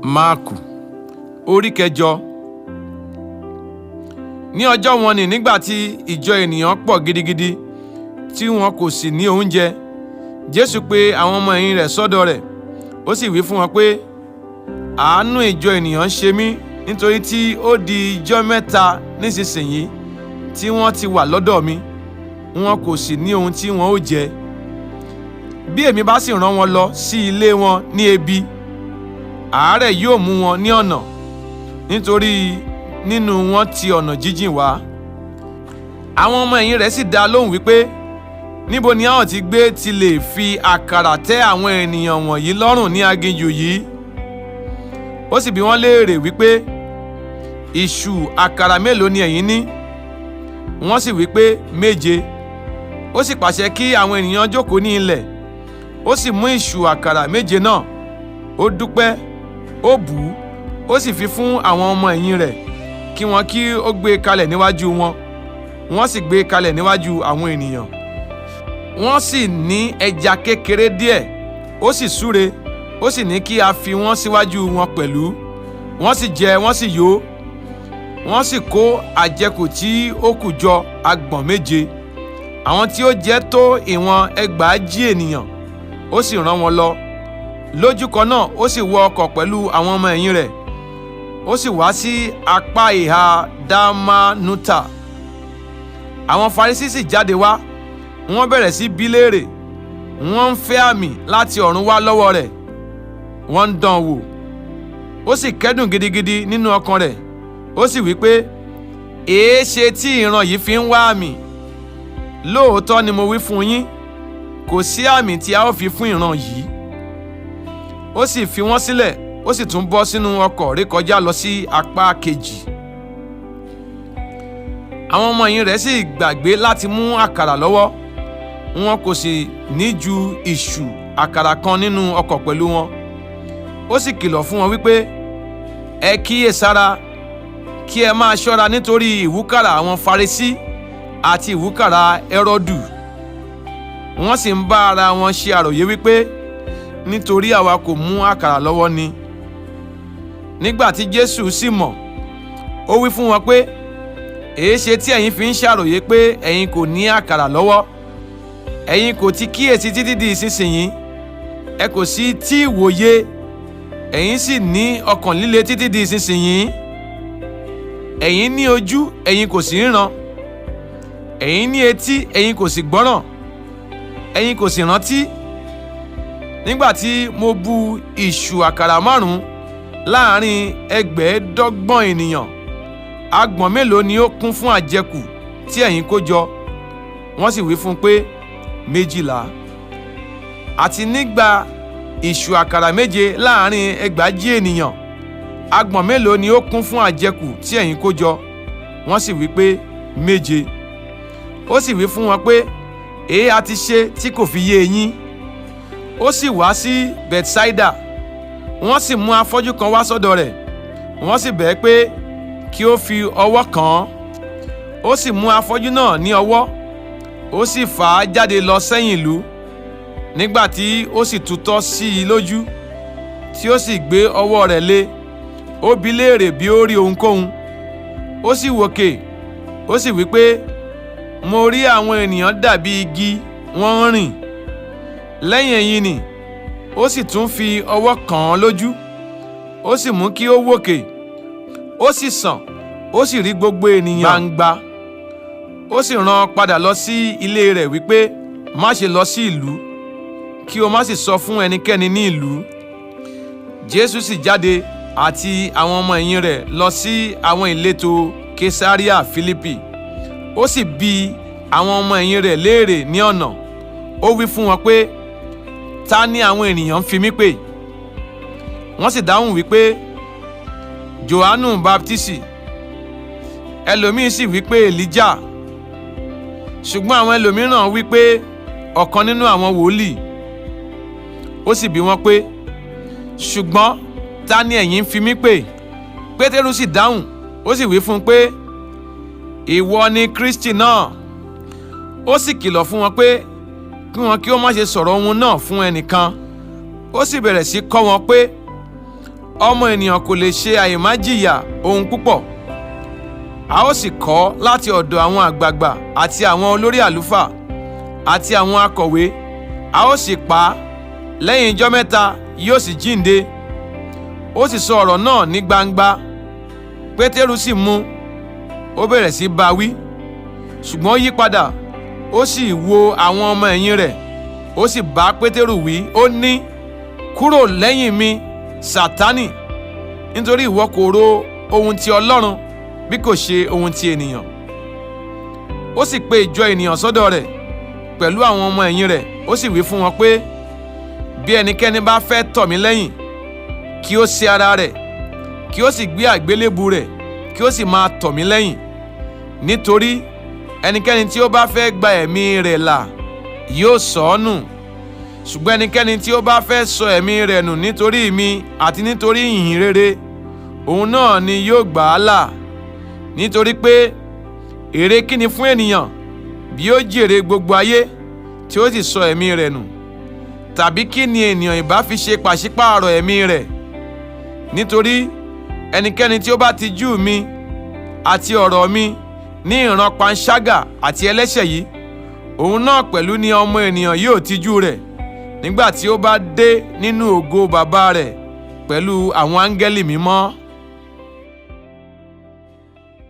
Máàkù orí kẹjọ. Ní ọjọ́ wọn nì, nígbà tí ìjọ ènìyàn pọ̀ gidigidi tí wọn kò sì ní oúnjẹ, Jésù pe àwọn ọmọ ẹ̀yìn rẹ̀ sọ́dọ̀ rẹ̀, ó sì wí fún wọn pé, àánú ìjọ ènìyàn ṣe mí, nítorí tí ó di ijọ́ mẹ́ta nísinsìnyí tí wọ́n ti wà lọ́dọ̀ mi, wọn kò sì ní ohun tí wọn ó jẹ. Bí èmi bá sì rán wọn lọ sí ilé wọn ní ebi, àárẹ̀ yóò mú wọn ní ọ̀nà, nítorí nínú wọn ti ọ̀nà jíjìn wá. Àwọn ọmọ ẹ̀yìn rẹ̀ sì dá a lóhùn wípé, níbo ni a ó ti gbé ti lè fi àkàrà tẹ́ àwọn ènìyàn wọ̀nyí lọ́rùn ní aginjù yìí? Ó sì bi wọ́n léèrè wípé, ìṣù àkàrà mélòó ni ẹ̀yin ní? Wọ́n sì wípé, 7. Ó sì pàṣẹ kí àwọn ènìyàn jókòó ní ilẹ̀. Ó sì mú ìṣù àkàrà 7 náà, ó dúpẹ́, ó bù ú, ó sì fi fún àwọn ọmọ ẹ̀yìn rẹ̀ kí wọn kí ó gbé e kalẹ̀ níwájú wọn. Wọ́n sì gbé e kalẹ̀ níwájú àwọn ènìyàn. Wọ́n sì ní ẹja kékeré díẹ̀, ó sì súre, ó sì ní kí a fi wọ́n síwájú wọn pẹ̀lú. Wọ́n sì jẹ, wọ́n sì yó. Wọ́n sì kó àjẹkù tí ó kù jọ agbọ̀n 7. Àwọn tí ó jẹ tó ìwọ̀n 4000 ènìyàn. Ó sì rán wọn lọ. Lójú kan náà ó sì wọ ọkọ̀ pẹ̀lú àwọn ọmọ ẹ̀yìn rẹ̀. Ó sì wá sí apá ìhà Dámánútà. Àwọn Farisí sì jáde wá, wọ́n bẹ̀rẹ̀ sí bí léèrè. Wọ́n ń fẹ́ àmì láti ọ̀run wá lọ́wọ́ rẹ̀. Wọ́n ń dán wò. Ó sì kẹ́dùn gidigidi nínú ọkàn rẹ̀. Ó sì wí pé, èéṣe tí ìran yìí fi ń wá àmì? Lóòótọ́ ni mo wí fún yín, kò sí àmì tí a ó fi fún ìran yìí. Ó sì fi wọ́n sílẹ̀, ó sì tún bọ́ sínú ọkọ̀ rékọjá lọ sí apá kejì. Àwọn ọmọ ẹ̀yìn rẹ̀ sì gbàgbé láti mú àkàrà lọ́wọ́. Wọn kò sì ní ju ìṣù àkàrà kan nínú ọkọ̀ pẹ̀lú wọn. Ó sì kìlọ̀ fún wọn wípé, ẹ kíyèsára, kí ẹ máa ṣọ́ra nítorí ìwúkàrà àwọn Farisí àti ìwúkàrà Hẹ́rọ́dù. Wọ́n sì ń bá ara wọn ṣe àròyé wípé, nítorí àwa kò mú àkàrà lọ́wọ́ ni. Nígbà tí Jésù sì mọ̀, ó wí fún wọn pé, èéṣe tí ẹ̀yin fi ń ṣàròyé pé ẹ̀yin kò ní àkàrà lọ́wọ́? Ẹ̀yin kò ti kíyèsí títí di ìsinsìnyí? Ẹ kò sì tí ì wòye? Ẹ̀yin sì ní ọkàn líle títí di ìsinsìnyí? Ẹ̀yin ní ojú, ẹ̀yin kò sì ríran. Ẹ̀yin ní etí, ẹ̀yin kò sì gbọ́ràn. Ẹ̀yin kò sì rántí. Nígbà tí mo bu ìṣù àkàrà 5 láàrin 25,000 ènìyàn, agbọ̀n mélòó ni ó kún fún àjẹkù tí ẹ̀yin kó jọ? Wọ́n sì wí fún un pé, 12. Àti nígbà ìṣù àkàrà 7 láàrin 4000 ènìyàn, agbọ̀n mélòó ni ó kún fún àjẹkù tí ẹ̀yin kó jọ? Wọ́n sì wí pé, 7. Ó sì wí fún wọn pé, èé ha ti ṣe tí kò fi yé yín? Ó sì wá sí Bethsaida. Wọ́n sì mú afọ́jú kan wá sọ́dọ̀ rẹ̀. Wọ́n sì bẹ̀ ẹ́ pé kí ó fi ọwọ́ kàn án. Ó sì mú afọ́jú náà ní ọwọ́, ó sì fà á jáde lọ sẹ́yìn ìlú. Nígbà tí ó sì tutọ́ sí i lójú, tí ó sì gbé ọwọ́ rẹ̀ lé, ó bi léèrè bí ó rí ohunkóhun. Ó sì wòkè, ó sì wí pé, mo rí àwọn ènìyàn dàbí igi, wọ́n ń rìn. Lẹ́yìn èyí ni ó sì tún fi ọwọ́ kàn án lójú, ó sì mú kí ó wòkè, ó sì sàn, ó sì rí gbogbo ènìyàn gbangba. Ó sì rán an padà lọ sí ilé rẹ̀ wípé, má ṣe lọ sí ìlú, kí o má sì sọ fún ẹnikẹ́ni ní ìlú. Jésù sì jáde àti àwọn ọmọ ẹ̀yìn rẹ̀ lọ sí àwọn ìletò Kesaria Fílípì. Ó sì bi àwọn ọmọ ẹ̀yìn rẹ̀ léèrè ní ọ̀nà. Ó wí fún wọn pé, ta ni àwọn ènìyàn ń fi mí pè? Wọ́n sì dáhùn wípé, Jòhánù Baptisi. Ẹlòmíín sì wípé Èlíjà. Ṣùgbọ́n àwọn ẹlòmíràn wípé ọ̀kan nínú àwọn wòlíì. Ó sì bi wọ́n pé, ṣùgbọ́n ta ni ẹ̀yin ń fi mí pè? Pétérù sì dáhùn, ó sì wí fún un pé, ìwọ ni Kristi náà. Ó sì kìlọ̀ fún wọn pé kí wọn kí ó má ṣe sọ̀rọ̀ ohun náà fún ẹnìkan. Ó sì bẹ̀rẹ̀ sí kọ́ wọn pé Ọmọ ènìyàn kò lè ṣe àìmájìyà ohun púpọ̀, a ó sì kọ̀ láti ọ̀dọ̀ àwọn àgbàgbà àti àwọn olórí àlùfáà àti àwọn akọ̀wé, a ó sì pa á, lẹ́yìn ijọ́ 3 yóò sì jíǹde. Ó sì sọ ọ̀rọ̀ náà ní gbangba. Pétérù sì mú, ó bẹ̀rẹ̀ sí bá wí, ṣùgbọ́n ó yí padà, ó sì wo àwọn ọmọ ẹ̀yìn rẹ̀, ó sì bá Pétérù wí, ó ní, Kúrò lẹ́yìn mi, Sátánì, nítorí ìwọ kò ro ohun ti Ọlọ́run bí kò ṣe ohun ti ènìyàn. Ó sì pe ìjọ ènìyàn sọ́dọ̀ rẹ̀ pẹ̀lú àwọn ọmọ ẹ̀yìn rẹ̀, ó sì wí fún wọn pé, bí ẹnikẹ́ni bá fẹ́ tọ̀ mí lẹ́yìn, kí ó sẹ́ ara rẹ̀, kí ó sì gbé àgbélébù rẹ̀, kí ó sì máa tọ̀ mí lẹ́yìn. Nítorí ẹnikẹ́ni tí ó bá fẹ́ gba ẹ̀mí rẹ̀ là yóò sọ ọ́ nù, ṣùgbọ́n ẹnikẹ́ni tí ó bá fẹ́ sọ ẹ̀mí rẹ̀ nù nítorí mi àti nítorí ìhìn rere, òun náà ni yóò gbà á là. Nítorí pé èrè kí ni fún ènìyàn bí ó jèrè gbogbo ayé tí ó sì sọ ẹ̀mí rẹ̀ nù? Tàbí kí ni ènìyàn ìbá fi ṣe pàṣípààrọ̀ ẹ̀mí rẹ̀? Nítorí ẹnikẹ́ni tí ó bá tijú mi àti ọ̀rọ̀ mi ní ìran panṣágà àti ẹlẹ́ṣẹ̀ yìí, òun náà pẹ̀lú ni ọmọ ènìyàn yóò tijú rẹ̀ nígbà tí ó bá dé nínú ògo bàbá rẹ̀ pẹ̀lú àwọn áńgẹ́lì mímọ́.